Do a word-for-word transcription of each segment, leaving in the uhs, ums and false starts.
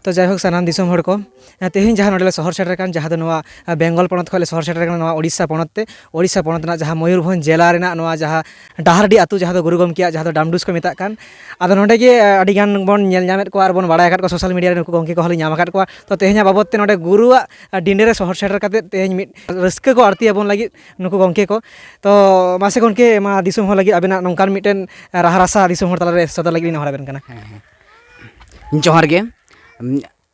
ᱛᱚ ᱡᱟᱭᱦᱳᱠ, ᱥᱟᱱᱟᱢ ᱫᱤᱥᱚᱢ ᱦᱚᱲ ᱠᱚ, ᱛᱮᱦᱮᱧ ᱡᱟᱦᱟᱸ ᱱᱚᱰᱮ ᱞᱮ ᱥᱚᱦᱚᱨ ᱥᱮᱴᱮᱨ ᱟᱠᱟᱱ, ᱡᱟᱦᱟᱸ ᱫᱚ ᱱᱚᱣᱟ ᱵᱮᱝᱜᱚᱞ ᱯᱚᱱᱚᱛ ᱠᱷᱚᱱ ᱞᱮ ᱥᱚᱦᱚᱨ ᱥᱮᱴᱮᱨ ᱟᱠᱟᱱᱟ ᱱᱚᱣᱟ ᱳᱰᱤᱥᱟ ᱯᱚᱱᱚᱛ ᱛᱮ, ᱳᱰᱤᱥᱟ ᱯᱚᱱᱚᱛ ᱨᱮᱱᱟᱜ ᱡᱟᱦᱟᱸ ᱢᱚᱭᱩᱨᱵᱷᱚᱸᱡᱽ ᱡᱮᱞᱟ ᱨᱮᱱᱟᱜ ᱱᱚᱣᱟ ᱡᱟᱦᱟᱸ ᱰᱟᱦᱟᱨᱰᱤ ᱟᱹᱛᱩ, ᱡᱟᱦᱟᱸ ᱫᱚ ᱜᱩᱨᱩ ᱜᱚᱢᱠᱮᱭᱟᱜ, ᱡᱟᱦᱟᱸ ᱫᱚ ᱰᱟᱢᱰᱩᱥ ᱠᱚ ᱢᱮᱛᱟᱜ ᱠᱟᱱ, ᱟᱫᱚ ᱱᱚᱰᱮ ᱜᱮ ᱟᱹᱰᱤ ᱜᱟᱱ ᱵᱚᱱ ᱧᱮᱞ ᱧᱟᱢᱮᱫ ᱠᱚᱣᱟ ᱟᱨ ᱵᱚᱱ ᱵᱟᱲᱟᱭ ᱟᱠᱟᱫ ᱠᱚᱣᱟ, ᱥᱳᱥᱟᱞ ᱢᱤᱰᱤᱭᱟ ᱨᱮ ᱱᱩᱠᱩ ᱜᱚᱢᱠᱮ ᱠᱚᱦᱚᱸ ᱞᱤᱧ ᱧᱟᱢ ᱟᱠᱟᱫ ᱠᱚᱣᱟ᱾ ᱛᱚ ᱛᱮᱦᱮᱧᱟᱜ ᱵᱟᱵᱚᱫ ᱛᱮ ᱱᱚᱰᱮ ᱜᱩᱨᱩᱣᱟᱜ ᱰᱤᱸᱰᱮ ᱨᱮ ᱥᱚᱦᱚᱨ ᱥᱮᱴᱮᱨ ᱠᱟᱛᱮᱫ ᱛᱮᱦᱮᱧ ᱢᱤᱫ ᱨᱟᱹᱥᱠᱟᱹ ᱠᱚ ᱟᱹᱲᱛᱤ ᱟᱵᱚᱱ ᱞᱟᱹᱜᱤᱫ ᱱᱩᱠᱩ ᱜᱚᱢᱠᱮ ᱠᱚ᱾ ᱛᱚ ᱢᱟᱥᱮ ᱜᱚᱢᱠᱮ, ᱢᱟ ᱫᱤᱥᱚᱢ ᱦᱚᱲ ᱞᱟᱹᱜᱤᱫ ᱟᱵᱮᱱᱟᱜ ᱱᱚᱝᱠᱟᱱ ᱢᱤᱫᱴᱮᱱ ᱨᱟᱦᱟ ᱨᱟᱥᱟ ᱫᱤᱥᱚᱢ ᱦᱚᱲ ᱛᱟᱞᱟᱨᱮ ᱥᱚᱫᱚᱨ ᱞᱟᱹᱜᱤᱫ ᱞᱤᱧ ᱱᱮᱦᱚᱨ ᱟᱵᱮᱱ ᱠᱟᱱᱟ᱾ ᱦᱮᱸ, ᱦᱮᱸ᱾ ᱡᱚᱦᱟᱨ ᱜᱮ᱾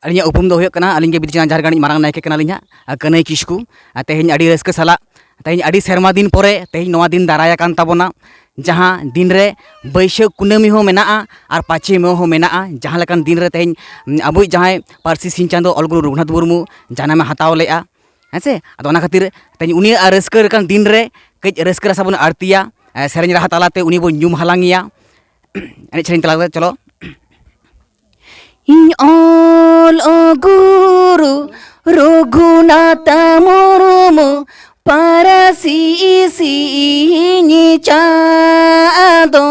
ᱟᱹᱞᱤᱧᱟᱜ ᱩᱯᱨᱩᱢ ᱫᱚ ᱦᱩᱭᱩᱜ ᱠᱟᱱᱟ, ᱟᱹᱞᱤᱧ ᱜᱮ ᱵᱤᱫᱩᱪᱟᱸᱫᱟᱱ ᱡᱷᱟᱲ ᱜᱟᱲᱤᱡ ᱢᱟᱨᱟᱝ ᱱᱟᱭᱠᱮ ᱠᱟᱱᱟᱞᱤᱧ ᱦᱟᱸᱜ, ᱟᱨ ᱠᱟᱹᱱᱟᱹᱭ ᱠᱤᱥᱠᱩ᱾ ᱟᱨ ᱛᱮᱦᱮᱧ ᱟᱹᱰᱤ ᱨᱟᱹᱥᱠᱟᱹ ᱥᱟᱞᱟᱜ, ᱛᱮᱦᱮᱧ ᱟᱹᱰᱤ ᱥᱮᱨᱢᱟ ᱫᱤᱱ ᱯᱚᱨᱮ ᱛᱮᱦᱮᱧ ᱱᱚᱣᱟ ᱫᱤᱱ ᱫᱟᱨᱟᱭ ᱟᱠᱟᱱ ᱛᱟᱵᱚᱱᱟ, ᱡᱟᱦᱟᱸ ᱫᱤᱱ ᱨᱮ ᱵᱟᱹᱭᱥᱟᱹᱠᱷ ᱠᱩᱱᱟᱹᱢᱤ ᱦᱚᱸ ᱢᱮᱱᱟᱜᱼᱟ ᱟᱨ ᱯᱟᱸᱪᱮᱭ ᱢᱮ ᱦᱚᱸ ᱢᱮᱱᱟᱜᱼᱟ᱾ ᱡᱟᱦᱟᱸ ᱞᱮᱠᱟᱱ ᱫᱤᱱ ᱨᱮ ᱛᱮᱦᱮᱧ, ᱩᱢ, ᱟᱵᱚᱭᱤᱡ ᱡᱟᱦᱟᱸᱭ ᱯᱟᱹᱨᱥᱤ ᱥᱤᱧ ᱪᱟᱸᱫᱳ ᱚᱞ ᱜᱩᱨᱩ ᱨᱚᱜᱷᱩᱱᱟᱛᱷ ᱢᱩᱨᱢᱩ ᱡᱟᱱᱟᱢᱮ ᱦᱟᱛᱟᱣ ᱞᱮᱫᱼᱟ, ᱦᱮᱸ ᱥᱮ? ᱟᱫᱚ ᱚᱱᱟ ᱠᱷᱟᱹᱛᱤᱨ ᱛᱮᱦᱮᱧ ᱩᱱᱤᱭᱟᱜ ᱨᱟᱹᱥᱠᱟᱹ ᱞᱮᱠᱟᱱ ᱫᱤᱱ ᱨᱮ ᱠᱟᱹᱡ ᱨᱟᱹᱥᱠᱟᱹ ᱨᱟᱥᱟ ᱵᱚᱱ ᱟᱹᱲᱛᱤᱭᱟ, ᱮ, ᱥᱮᱨᱮᱧ ᱨᱟᱦᱟ ᱛᱟᱞᱟᱛᱮ ᱩᱱᱤ ᱵᱚᱱ ᱧᱩᱢ ᱦᱟᱞᱟᱝ ᱮᱭᱟ᱾ ᱮᱱᱮᱡ ᱥᱮᱨᱮᱧ ᱛᱟᱞᱟᱛᱮ, ᱪᱚᱞᱚ᱾ ᱤᱧ ᱚᱞ ᱜᱩᱨᱩ ᱨᱚᱜᱷᱩᱱᱟᱛᱷ ᱢᱩᱨᱢᱩ, ᱯᱟᱹᱨᱥᱤ ᱥᱤᱧ ᱪᱟᱸᱫᱚ,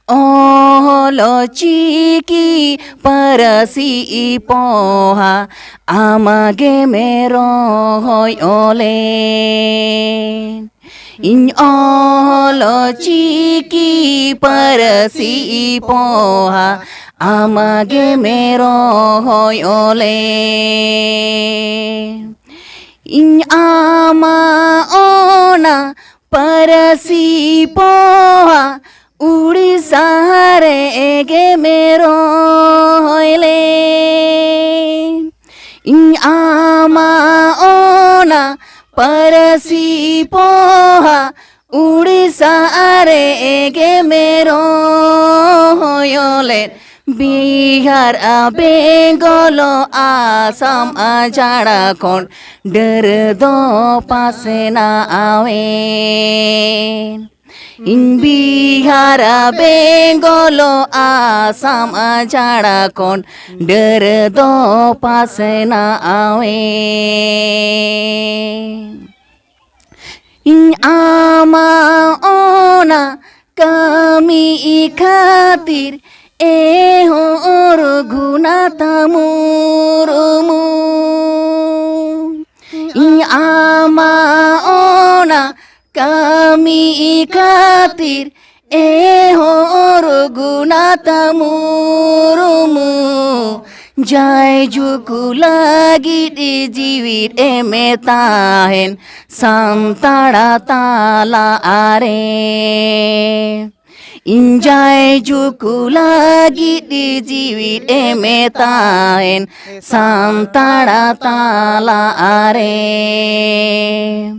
ᱚᱞ ᱪᱤᱠᱤ ᱯᱟᱹᱨᱥᱤ ᱯᱚᱦᱟ, ᱟᱢ ᱜᱮᱢ ᱨᱚᱦᱚᱭ ᱚᱞᱮ᱾ ᱤᱧ ᱚᱞ ᱪᱤᱠᱤ ᱯᱟᱹᱨᱥᱤ ᱯᱚᱦᱟ, ᱟᱢ ᱜᱮᱢ ᱨᱚᱦᱚᱭ ᱚᱞᱮ᱾ ᱤᱧ ᱟᱢᱟᱜ ᱚᱱᱟ ᱯᱟᱹᱨᱥᱤ ᱯᱚᱦᱟ, ᱩᱲᱤᱥᱥᱟ ᱨᱮᱜᱮᱢ ᱨᱚᱦᱚᱭ ᱞᱮ᱾ ᱤᱧ ᱟᱢᱟᱜ ᱚᱱᱟ ᱯᱟᱹᱨᱥᱤ ᱯᱚᱦᱟ, ᱩᱲᱤᱥᱥᱟ ᱨᱮᱜᱮᱢ ᱨᱚᱦᱚᱭ ᱞᱮᱫ᱾ ᱵᱤᱦᱟᱨ ᱟᱨ ᱵᱮᱝᱜᱚᱞ, ᱟᱥᱟᱢ ᱟᱨ ᱡᱷᱟᱲᱠᱷᱚᱸᱰ, ᱰᱟᱹᱨ ᱫᱚ ᱯᱟᱥᱱᱟᱣᱮᱱ᱾ ᱤᱧ ᱵᱤᱦᱟᱨ ᱟᱨ ᱵᱮᱝᱜᱚᱞ, ᱟᱥᱟᱢ ᱟᱨ ᱡᱷᱟᱲᱠᱷᱚᱸᱰ, ᱰᱟᱹᱨ ᱫᱚ ᱯᱟᱥᱱᱟᱣᱮᱱ᱾ ᱤᱧ ᱟᱢᱟᱜ ᱚᱱᱟ ᱠᱟᱹᱢᱤ ᱠᱷᱟᱹᱛᱤᱨ ᱮ ᱦᱚᱸ ᱨᱚᱜᱷᱩᱱᱟᱛᱷ ᱢᱩᱨᱢᱩ, ᱤᱧ ᱟᱢᱟᱜ ᱚᱱᱟ ᱠᱟᱹᱢᱤ ᱠᱷᱟᱹᱛᱤᱨ, ᱮ ᱦᱚᱸ ᱨᱚᱜᱷᱩᱱᱟᱛᱷ ᱢᱩᱨᱢᱩ, ᱡᱟᱭᱡᱩᱜᱽ ᱞᱟᱹᱜᱤᱫ ᱡᱤᱣᱤᱫ ᱮᱢᱮ ᱛᱟᱦᱮᱱ ᱥᱟᱱᱛᱟᱲ ᱛᱟᱞᱟ ᱨᱮ᱾ ᱤᱧ ᱡᱟᱭᱡᱩᱜᱽ ᱞᱟᱹᱜᱤᱫ ᱡᱤᱣᱤᱫ ᱮᱢᱮ ᱛᱟᱦᱮᱱ ᱥᱟᱱᱛᱟᱲ ᱛᱟᱞᱟ ᱨᱮ᱾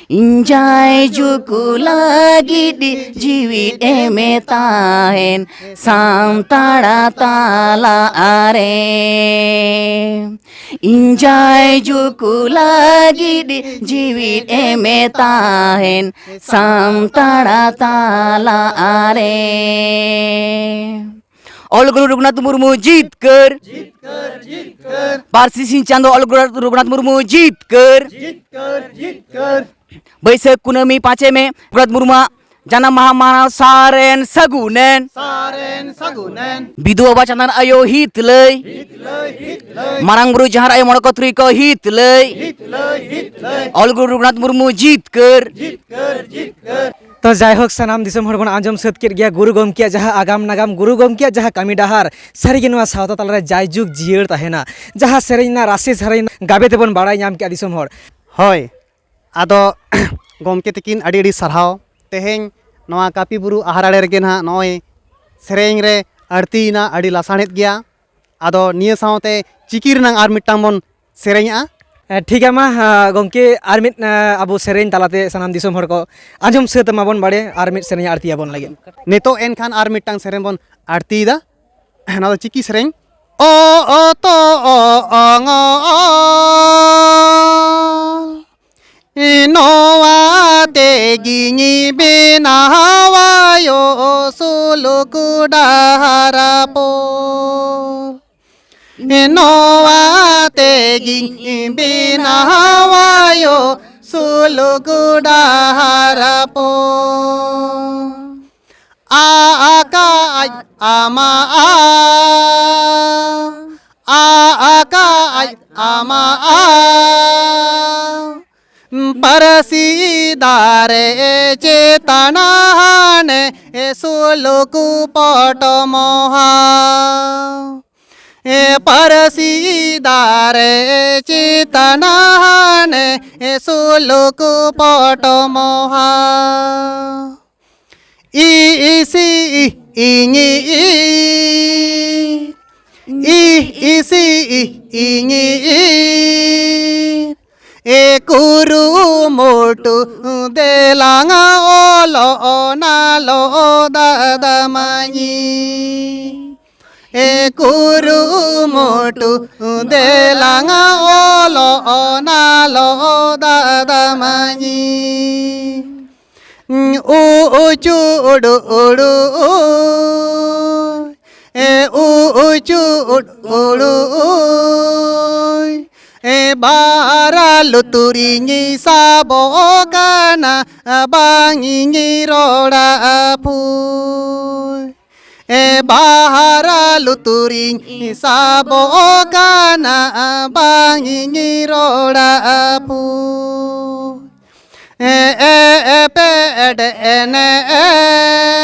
ᱤᱧ ᱡᱟᱭᱡᱩᱜᱽ ᱞᱟᱹᱜᱤᱫ ᱡᱤᱣᱤᱫ ᱮᱢᱮ ᱛᱟᱦᱮᱱ ᱥᱟᱱᱛᱟᱲ ᱛᱟᱞᱟ ᱨᱮ᱾ ᱤᱧ ᱡᱟᱭᱡᱩᱜᱽ ᱞᱟᱹᱜᱤᱫ ᱡᱤᱣᱤᱫ ᱮᱢᱮ ᱛᱟᱦᱮᱱ ᱥᱟᱱᱛᱟᱲ ᱛᱟᱞᱟ ᱨᱮ᱾ ᱚᱞ ᱜᱩᱨᱩ ᱨᱚᱜᱷᱩᱱᱟᱛᱷ ᱢᱩᱨᱢᱩ ᱡᱤᱛᱠᱟᱹᱨ᱾ ᱯᱟᱹᱨᱥᱤ ᱥᱤᱧ ᱪᱟᱸᱫᱚ ᱚᱞ ᱜᱩᱨᱩ ᱨᱚᱜᱷᱩᱱᱟᱛᱷ ᱢᱩᱨᱢᱩ ᱡᱤᱛᱠᱟᱹᱨ᱾ ᱵᱟᱹᱭᱥᱟᱹᱠᱷ ᱠᱩᱱᱟᱹᱢᱤ ᱯᱟᱸᱪᱮ ᱢᱮ ᱨᱚᱜᱷᱩᱱᱟᱛᱷ ᱢᱩᱨᱢᱩᱣᱟᱜ ᱡᱟᱱᱟᱢ ᱢᱟᱦᱟ ᱢᱟᱱᱟᱣ ᱥᱟᱨᱮᱱ ᱥᱟᱹᱜᱩᱱᱮᱱ᱾ ᱥᱟᱨᱮᱱ ᱥᱟᱹᱜᱩᱱᱮᱱ᱾ ᱵᱤᱫᱩ ᱵᱟᱵᱟ ᱪᱟᱸᱫᱟᱱ ᱟᱭᱳ ᱦᱤᱛᱞᱟᱹᱭ᱾ ᱦᱤᱛᱞᱟᱹᱭ, ᱦᱤᱛᱞᱟᱹᱭ᱾ ᱢᱟᱨᱟᱝ ᱵᱩᱨᱩ ᱡᱟᱦᱮᱨ ᱟᱭᱳ ᱢᱚᱬᱮ ᱠᱚ ᱛᱩᱨᱩᱭ ᱠᱚ ᱦᱤᱛᱞᱟᱹᱭ᱾ ᱦᱤᱛᱞᱟᱹᱭ, ᱦᱤᱛᱞᱟᱹᱭ᱾ ᱚᱞ ᱜᱩᱨᱩ ᱨᱚᱜᱷᱩᱱᱟᱛᱷ ᱢᱩᱨᱢᱩ ᱡᱤᱛᱠᱟᱹᱨ᱾ ᱡᱤᱛᱠᱟᱹᱨ, ᱡᱤᱛᱠᱟᱹᱨ᱾ ᱛᱚ ᱡᱟᱭᱦᱳᱠ, ᱥᱟᱱᱟᱢ ᱫᱤᱥᱚᱢ ᱦᱚᱲ ᱵᱚᱱ ᱟᱸᱡᱚᱢ ᱥᱟᱹᱛ ᱠᱮᱫ ᱜᱮᱭᱟ ᱜᱩᱨᱩ ᱜᱚᱢᱠᱮᱭᱟᱜ ᱡᱟᱦᱟᱸ ᱟᱜᱟᱢ ᱱᱟᱜᱟᱢ, ᱜᱩᱨᱩ ᱜᱚᱢᱠᱮᱭᱟᱜ ᱡᱟᱦᱟᱸ ᱠᱟᱹᱢᱤ ᱰᱟᱦᱟᱨ, ᱥᱟᱹᱨᱤᱜᱮ ᱱᱚᱣᱟ ᱥᱟᱶᱛᱟ ᱛᱟᱞᱟᱨᱮ ᱡᱟᱭᱡᱩᱜᱽ ᱡᱤᱭᱟᱹᱲ ᱛᱟᱦᱮᱱᱟ᱾ ᱡᱟᱦᱟᱸ ᱥᱮᱨᱮᱧ ᱨᱮᱱᱟᱜ ᱨᱟᱥᱮ ᱥᱮᱨᱮᱧ ᱜᱟᱵᱮ ᱛᱮᱵᱚᱱ ᱵᱟᱲᱟᱭ ᱧᱟᱢ ᱠᱮᱫᱼᱟ ᱫᱤᱥᱚᱢ ᱦᱚᱲ᱾ ᱦᱳᱭ, ᱟᱫᱚ ᱜᱚᱢᱠᱮ ᱛᱟᱹᱠᱤᱱ ᱟᱹᱰᱤ ᱟᱹᱰᱤ ᱥᱟᱨᱦᱟᱣ᱾ ᱛᱮᱦᱮᱧ ᱱᱚᱣᱟ ᱠᱟᱹᱯᱤ ᱵᱩᱨᱩ ᱟᱦᱟᱨ ᱟᱲᱮ ᱨᱮᱜᱮ ᱱᱟᱦᱟᱜ ᱱᱚᱜᱼᱚᱭ ᱥᱮᱨᱮᱧ ᱨᱮ ᱟᱹᱲᱛᱤᱭᱮᱱᱟ, ᱟᱹᱰᱤ ᱞᱟᱥᱟᱬᱦᱮᱫ ᱜᱮᱭᱟ᱾ ᱟᱫᱚ ᱱᱤᱭᱟᱹ ᱥᱟᱶᱛᱮ ᱪᱤᱠᱤ ᱨᱮᱱᱟᱝ ᱟᱨ ᱢᱤᱫᱴᱟᱝ ᱵᱚᱱ ᱥᱮᱨᱮᱧᱟ᱾ ᱮ, ᱴᱷᱤᱠ ᱜᱮᱭᱟ, ᱢᱟ, ᱟ, ᱜᱚᱢᱠᱮ, ᱟᱨ ᱢᱤᱫ, ᱟ, ᱟᱵᱚ ᱥᱮᱨᱮᱧ ᱛᱟᱞᱟᱛᱮ ᱥᱟᱱᱟᱢ ᱫᱤᱥᱚᱢ ᱦᱚᱲ ᱠᱚ ᱟᱸᱡᱚᱢ ᱥᱟᱹᱛ ᱢᱟᱵᱚᱱ ᱵᱟᱲᱮ, ᱟᱨ ᱢᱤᱫ ᱥᱮᱨᱮᱧ ᱟᱹᱲᱛᱤᱭᱟᱵᱚᱱ ᱞᱟᱹᱜᱤᱫ᱾ ᱱᱤᱛᱚᱜ ᱮᱱᱠᱷᱟᱱ ᱟᱨ ᱢᱤᱫᱴᱟᱝ ᱥᱮᱨᱮᱧ ᱵᱚᱱ ᱟᱹᱲᱛᱤᱭᱮᱫᱟ᱾ ᱱᱚᱣᱟ ᱫᱚ ᱪᱤᱠᱤ ᱥᱮᱨᱮᱧ᱾ ᱚ, ᱚ, ᱛᱚ, ᱚ, ᱚ, ᱝ, ᱚ, ᱚᱞ᱾ ᱱᱚᱣᱟ ᱛᱮᱜᱤᱧ ᱵᱮᱱᱟᱣᱟᱭᱳ ᱥᱩᱞᱩᱠ ᱰᱟᱦᱟᱨ ᱯᱚᱞ᱾ ᱱᱚᱣᱟ ᱛᱮᱜᱤᱧ ᱵᱮᱱᱟᱣᱟᱭᱳ ᱥᱩᱞᱩᱠ ᱰᱟᱦᱟᱨ ᱯᱚᱞ᱾ ᱟᱠᱟᱡ ᱟᱢᱟᱜᱼᱟ, ᱟ ᱟᱠᱟᱜᱼᱟᱭ ᱟᱢᱟᱜᱼᱟ᱾ ᱯᱟᱹᱨᱥᱤ ᱫᱟᱨᱮ ᱪᱮᱛᱟᱱ ᱦᱟᱱᱮ ᱥᱩᱞᱩᱠ ᱯᱚᱴᱚᱢᱚᱦᱟ᱾ ᱮ ᱯᱟᱹᱨᱥᱤ ᱫᱟᱨᱮ ᱪᱮᱛᱟᱱ ᱦᱟᱱᱮ ᱥᱩᱞᱩᱠ ᱯᱚᱴᱚᱢᱚᱦᱟ᱾ ᱤ ᱤᱥᱤ ᱤ ᱤᱧᱤ ᱤ, ᱤ ᱤᱥᱤ ᱤ ᱤᱧᱤ ᱤ᱾ ᱮ ᱠᱩᱨᱩᱢᱩᱴᱩ ᱫᱮᱞᱟᱝ ᱚᱞᱚᱜ ᱱᱟᱞᱚ ᱫᱟᱫᱟ ᱢᱟᱹᱧᱤ᱾ ᱮ ᱠᱩᱨᱩᱢᱩᱴᱩ ᱫᱮᱞᱟᱝ ᱚᱞᱚᱜ ᱱᱟᱞᱚ ᱫᱟᱫᱟ ᱢᱟᱹᱧᱤ᱾ ᱩ ᱩᱪᱩ ᱩᱰᱩ ᱩᱰᱩ ᱩᱭ᱾ ᱮ ᱩ ᱩᱪᱩ ᱩᱰᱩ ᱩᱰᱩ ᱩᱭ᱾ ᱮ ᱵᱟᱦᱟᱨᱟ ᱞᱩᱛᱩᱨᱤᱧ ᱥᱟᱵᱚᱜ ᱠᱟᱱᱟ, ᱵᱟᱝ ᱤᱧ ᱨᱚᱲᱟ ᱯᱷᱩᱭ᱾ ᱮ ᱵᱟᱦᱟᱨᱟ ᱞᱩᱛᱩᱨᱤᱧ ᱥᱟᱵᱚᱜ ᱠᱟᱱᱟ, ᱵᱟᱝ ᱤᱧ ᱨᱚᱲᱟ ᱯᱷᱩᱭ᱾ ᱮ ᱮ ᱮ ᱯᱮ ᱮᱰ ᱮᱱ ᱮ,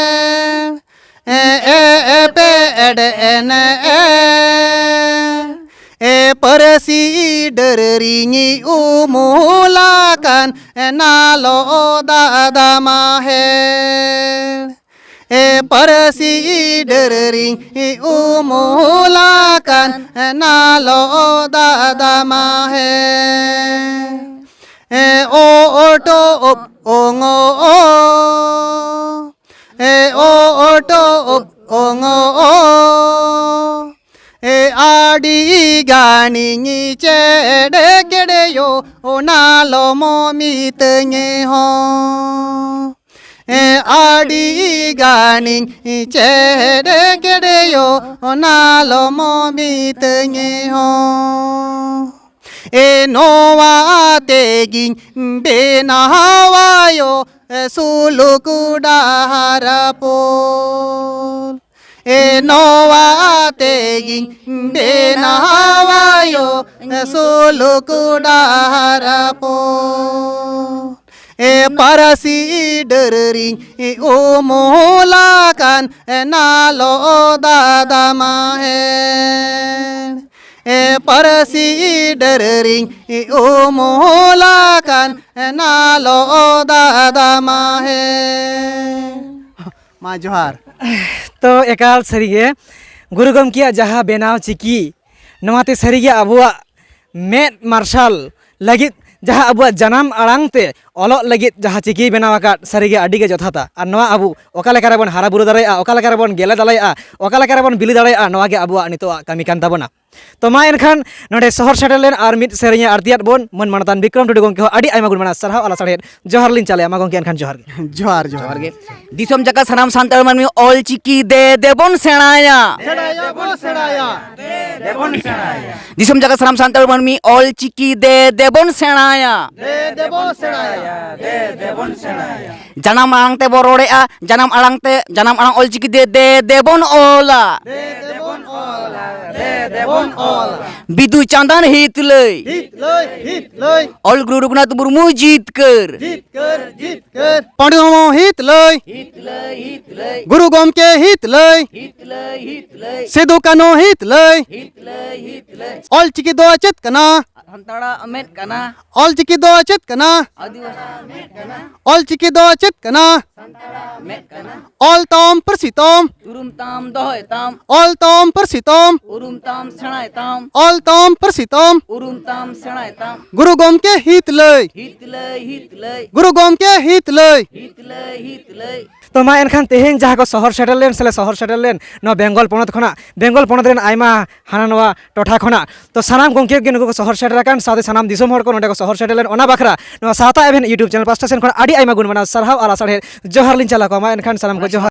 ᱮ ᱮ ᱮ ᱯᱮ ᱮᱰ ᱮᱱ ᱮ᱾ ᱮ ᱯᱟᱹᱨᱥᱤ ᱰᱟᱹᱨ ᱨᱤᱧ ᱩᱢᱩᱞ ᱟᱠᱟᱱ, ᱮ ᱱᱟᱞᱚ ᱫᱟᱫᱟ ᱢᱟᱦᱮᱲ᱾ ᱮ ᱯᱟᱹᱨᱥᱤ ᱰᱟᱹᱨ ᱨᱤᱧ ᱩᱢᱩᱞ ᱟᱠᱟᱱ, ᱮ ᱱᱟᱞᱚ ᱫᱟᱫᱟ ᱢᱟᱦᱮᱲ᱾ ᱮ ᱚ ᱚᱴᱚ ᱚᱯ ᱚᱝ ᱚ, ᱮ ᱚ ᱚᱴᱚ ᱚᱯ ᱚᱝ ᱚ᱾ ᱮ ᱟᱹᱰᱤ ᱜᱟᱱᱤᱧ ᱪᱮᱫ ᱠᱮᱫᱮᱭᱳ, ᱚᱱᱟ ᱞᱚᱢᱚ ᱢᱤᱛᱟᱹᱧ ᱦᱚᱸ᱾ ᱮ ᱟᱹᱰᱤ ᱜᱟᱱᱤᱧ ᱪᱮᱫ ᱠᱮᱫᱮᱭᱳ, ᱚᱱᱟ ᱞᱚᱢᱚ ᱢᱤᱛᱟᱹᱧ ᱦᱚᱸ᱾ ᱮ ᱱᱚᱣᱟ ᱛᱮᱜᱤᱧ ᱵᱮᱱᱟᱣᱟᱭᱳ, ᱮ ᱥᱩᱞᱩᱠ ᱰᱟᱦᱟᱨ ᱯᱳᱞ᱾ ᱮ ᱱᱚᱣᱟ ᱛᱮᱜᱤᱧ ᱵᱮᱱᱟᱣᱟᱭᱳ ᱥᱩᱞᱩᱠ ᱰᱟᱦᱟᱨ ᱯᱚᱛᱷ᱾ ᱮ ᱯᱟᱹᱨᱥᱤ ᱰᱟᱹᱨ ᱨᱤᱧ ᱩᱢᱩᱞ ᱟᱠᱟᱱ ᱱᱟᱞᱚ ᱫᱟᱫᱟ ᱢᱟᱦᱮᱲ᱾ ᱮ ᱯᱟᱹᱨᱥᱤ ᱰᱟᱹᱨ ᱨᱤᱧ ᱩᱢᱩᱞ ᱟᱠᱟᱱ ᱱᱟᱞᱚ ᱫᱟᱫᱟ ᱢᱟᱦᱮᱲ᱾ ᱢᱟ ᱡᱚᱦᱟᱨ᱾ ᱛᱚ ᱮᱠᱟᱞ ᱥᱟᱹᱨᱤᱜᱮ ᱜᱩᱨᱩ ᱜᱚᱢᱠᱮᱭᱟᱜ ᱡᱟᱦᱟᱸ ᱵᱮᱱᱟᱣ ᱪᱤᱠᱤ, ᱱᱚᱣᱟᱛᱮ ᱥᱟᱹᱨᱤᱜᱮ ᱟᱵᱚᱣᱟᱜ ᱢᱮᱫ ᱢᱟᱨᱥᱟᱞ ᱞᱟᱹᱜᱤᱫ ᱡᱟᱦᱟᱸ ᱟᱵᱚᱣᱟᱜ ᱡᱟᱱᱟᱢ ᱟᱲᱟᱝ ᱛᱮ ᱚᱞᱚᱜ ᱞᱟᱹᱜᱤᱫ ᱡᱟᱦᱟᱸ ᱪᱤᱠᱤᱭ ᱵᱮᱱᱟᱣ ᱟᱠᱟᱫ, ᱥᱟᱹᱨᱤᱜᱮ ᱟᱹᱰᱤᱜᱮ ᱡᱚᱛᱷᱟᱛᱟ᱾ ᱟᱨ ᱱᱚᱣᱟ ᱟᱵᱚ ᱚᱠᱟ ᱞᱮᱠᱟ ᱨᱮᱵᱚᱱ ᱦᱟᱨᱟ ᱵᱩᱨᱩ ᱫᱟᱲᱮᱭᱟᱜᱼᱟ, ᱚᱠᱟ ᱞᱮᱠᱟ ᱨᱮᱵᱚᱱ ᱜᱮᱞᱮ ᱫᱟᱲᱮᱭᱟᱜᱼᱟ, ᱚᱠᱟ ᱞᱮᱠᱟ ᱨᱮᱵᱚᱱ ᱵᱤᱞᱤ ᱫᱟᱲᱮᱭᱟᱜᱼᱟ, ᱱᱚᱣᱟ ᱜᱮ ᱟᱵᱚᱣᱟᱜ ᱱᱤᱛᱚᱜᱟᱜ ᱠᱟᱹᱢᱤ ᱠᱟᱱ ᱛᱟᱵᱚᱱᱟ᱾ ᱛᱚ ᱢᱟ ᱮᱱᱠᱷᱟᱱ ᱱᱚᱰᱮ ᱥᱚᱦᱚᱨ ᱥᱮᱴᱮᱨ ᱞᱮᱱ ᱟᱨ ᱢᱤᱫ ᱥᱮᱨᱮᱧᱮ ᱟᱨᱛᱤᱭᱟᱫ ᱵᱚᱱ ᱢᱟᱹᱱ ᱢᱟᱱᱚᱛᱟᱱ ᱵᱤᱠᱨᱚᱢ ᱴᱩᱰᱩ ᱜᱚᱢᱠᱮ ᱦᱚᱸ ᱟᱹᱰᱤ ᱟᱭᱢᱟ ᱜᱩᱱ ᱢᱟᱱᱟᱣ ᱥᱟᱨᱦᱟᱣ ᱟᱨ ᱞᱟᱥᱟᱲᱦᱮᱫ ᱡᱚᱦᱟᱨ ᱞᱤᱧ ᱪᱟᱞᱮᱭᱟ᱾ ᱢᱟ ᱜᱚᱢᱠᱮ ᱮᱱᱠᱷᱟᱱ ᱡᱚᱦᱟᱨ ᱜᱮ᱾ ᱡᱚᱦᱟᱨ, ᱡᱚᱦᱟᱨ᱾ ᱫᱤᱥᱚᱢ ᱡᱟᱠᱟᱛ ᱥᱟᱱᱟᱢ ᱥᱟᱱᱛᱟᱲ ᱢᱟᱹᱱᱢᱤ ᱚᱞ ᱪᱤᱠᱤ ᱫᱮ ᱫᱮᱵᱚᱱ ᱥᱮᱬᱟᱭᱟ᱾ ᱥᱮᱬᱟᱭᱟ ᱵᱚᱱ ᱥᱮᱬᱟᱭᱟ᱾ ᱫᱤᱥᱚᱢ ᱡᱟᱠᱟᱛ ᱥᱟᱱᱟᱢ ᱥᱟᱱᱛᱟᱲ ᱢᱟᱹᱱᱢᱤ ᱚᱞ ᱪᱤᱠᱤ ᱫᱮ ᱫᱮᱵᱚᱱ ᱥᱮᱬᱟᱭᱟ᱾ ᱫᱮ ᱫᱮᱵᱚᱱ ᱥᱮᱬᱟᱭᱟ᱾ ᱫᱮ ᱫᱮᱵᱚᱱ ᱥᱮᱬᱟᱭᱟ᱾ ᱡᱟᱱᱟᱢ ᱟᱲᱟᱝ ᱛᱮᱵᱚ ᱨᱚᱲᱮᱜᱼᱟ, ᱡᱟᱱᱟᱢ ᱟᱲᱟᱝ ᱛᱮ, ᱡᱟᱱᱟᱢ ᱟᱲᱟᱝ ᱚᱞ ᱪᱤᱠᱤ ᱫᱮ ᱫᱮ ᱫᱮᱵᱚᱱ ᱚᱞᱟ᱾ ᱫᱮ ᱫᱮᱵᱚᱱ ᱚᱞᱟ᱾ ᱫᱮ ᱫᱮᱵᱚᱱ ᱚᱞᱟ᱾ ᱵᱤᱫᱩ ᱪᱟᱸᱫᱟᱱ ᱦᱤᱛ ᱞᱟᱹᱭ᱾ ᱦᱤᱛ ᱞᱟᱹᱭ, ᱦᱤᱛ ᱞᱟᱹᱭ᱾ ᱚᱞ ᱜᱩᱨᱩ ᱨᱚᱜᱷᱩᱱᱟᱛᱷ ᱢᱩᱨᱢᱩ ᱡᱤᱛᱠᱟᱹᱨ᱾ ᱡᱤᱛᱠᱟᱹᱨ, ᱡᱤᱛᱠᱟᱹᱨ᱾ ᱯᱟᱹᱰᱩ ᱦᱚᱲᱢᱚ ᱦᱤᱛ ᱞᱟᱹᱭ᱾ ᱦᱤᱛ ᱞᱟᱹᱭ, ᱦᱤᱛ ᱞᱟᱹᱭ᱾ ᱜᱩᱨᱩ ᱜᱚᱢᱠᱮ ᱦᱤᱛ ᱞᱟᱹᱭ᱾ ᱦᱤᱛ ᱞᱟᱹᱭ, ᱦᱤᱛ ᱞᱟᱹᱭ᱾ ᱥᱤᱫᱩ ᱠᱟᱹᱱᱦᱩ ᱦᱤᱛ ᱞᱟᱹᱭ᱾ ᱦᱤᱛ ᱞᱟᱹᱭ, ᱦᱤᱛ ᱞᱟᱹᱭ᱾ ᱚᱞ ᱪᱤᱠᱤ ᱫᱚ ᱪᱮᱫ ᱠᱟᱱᱟ? ᱥᱟᱱᱛᱟᱲᱟᱜ ᱢᱮᱫ ᱠᱟᱱᱟ᱾ ᱚᱞ ᱪᱤᱠᱤ ᱫᱚ ᱪᱮᱫ ᱠᱟᱱᱟ? ᱟᱹᱫᱤᱵᱟᱹᱥᱤ ᱢᱮᱫ ᱠᱟᱱᱟ᱾ ᱚᱞ ᱪᱤᱠᱤ ᱫᱚ ᱪᱮᱫ ᱠᱟᱱᱟ? ᱥᱟᱱᱛᱟᱲᱟᱜ ᱢᱮᱫ ᱠᱟᱱᱟ᱾ ᱚᱞ ᱛᱟᱢ ᱯᱟᱹᱨᱥᱤ ᱛᱟᱢ᱾ ᱩᱨᱩᱢ ᱛᱟᱢ ᱫᱚᱦᱚᱭ ᱛᱟᱢ᱾ ᱚᱞ ᱛᱟᱢ ᱯᱟᱹᱨᱥᱤ ᱛᱟᱢ᱾ ᱩᱨᱩᱢ ᱛᱟᱢ ᱥᱮᱬᱟᱭ ᱛᱟᱢ᱾ ᱚᱞ ᱛᱟᱢ ᱯᱟᱹᱨᱥᱤ ᱛᱟᱢ᱾ ᱩᱨᱩᱢ ᱛᱟᱢ ᱥᱮᱬᱟᱭ ᱛᱟᱢ᱾ ᱜᱩᱨᱩ ᱜᱚᱢᱠᱮ ᱦᱤᱛ ᱞᱟᱹᱭ᱾ ᱦᱤᱛ ᱞᱟᱹᱭ, ᱦᱤᱛ ᱞᱟᱹᱭ᱾ ᱜᱩᱨᱩ ᱜᱚᱢᱠᱮ ᱦᱤᱛ ᱞᱟᱹᱭ᱾ ᱦᱤᱛ ᱞᱟᱹᱭ, ᱦᱤᱛ ᱞᱟᱹᱭ᱾ ᱛᱚ ᱢᱟ ᱮᱱᱠᱷᱟᱱ ᱛᱮᱦᱮᱧ ᱡᱟᱦᱟᱸ ᱠᱚ ᱥᱚᱦᱚᱨ ᱥᱮᱴᱮᱨ ᱞᱮᱱ ᱥᱮᱞᱮ ᱥᱚᱦᱚᱨ ᱥᱮᱴᱮᱨ ᱞᱮᱱ ᱱᱚᱣᱟ ᱵᱮᱝᱜᱚᱞ ᱯᱚᱱᱚᱛ ᱠᱷᱚᱱᱟᱜ, ᱵᱮᱝᱜᱚᱞ ᱯᱚᱱᱚᱛ ᱨᱮᱱ ᱟᱭᱢᱟ ᱦᱟᱱᱟ ᱱᱚᱣᱟ ᱴᱚᱴᱷᱟ ᱠᱷᱚᱱᱟᱜ, ᱛᱚ ᱥᱟᱱᱟᱢ ᱜᱚᱢᱠᱮ ᱜᱮ ᱱᱩᱠᱩ ᱠᱚ ᱥᱚᱦᱚᱨ ᱥᱮᱴᱮᱨ ᱟᱠᱟᱱ ᱥᱟᱶᱛᱮ ᱥᱟᱱᱟᱢ ᱫᱤᱥᱚᱢ ᱦᱚᱲ ᱠᱚ ᱱᱚᱸᱰᱮ ᱠᱚ ᱥᱚᱦᱚᱨ ᱥᱮᱴᱮᱨ ᱞᱮᱱ, ᱚᱱᱟ ᱵᱟᱠᱷᱨᱟ ᱱᱚᱣᱟ ᱥᱟᱶᱛᱟ ᱮᱵᱷᱮᱱ YouTube channel ᱯᱟᱥᱴᱟ ᱥᱮᱱ ᱠᱷᱚᱱ ᱟᱹᱰᱤ ᱟᱭᱢᱟ ᱜᱩᱱ ᱢᱟᱱᱟᱣ ᱥᱟᱨᱦᱟᱣ ᱟᱨ ᱞᱟᱥᱟᱲᱦᱮᱫ ᱡᱚᱦᱟᱨ ᱞᱤᱧ ᱪᱟᱞ ᱟᱠᱚᱣᱟ᱾ ᱢᱟ ᱮᱱᱠᱷᱟᱱ ᱥᱟᱱᱟᱢ ᱠᱚ ᱡᱚᱦᱟᱨ᱾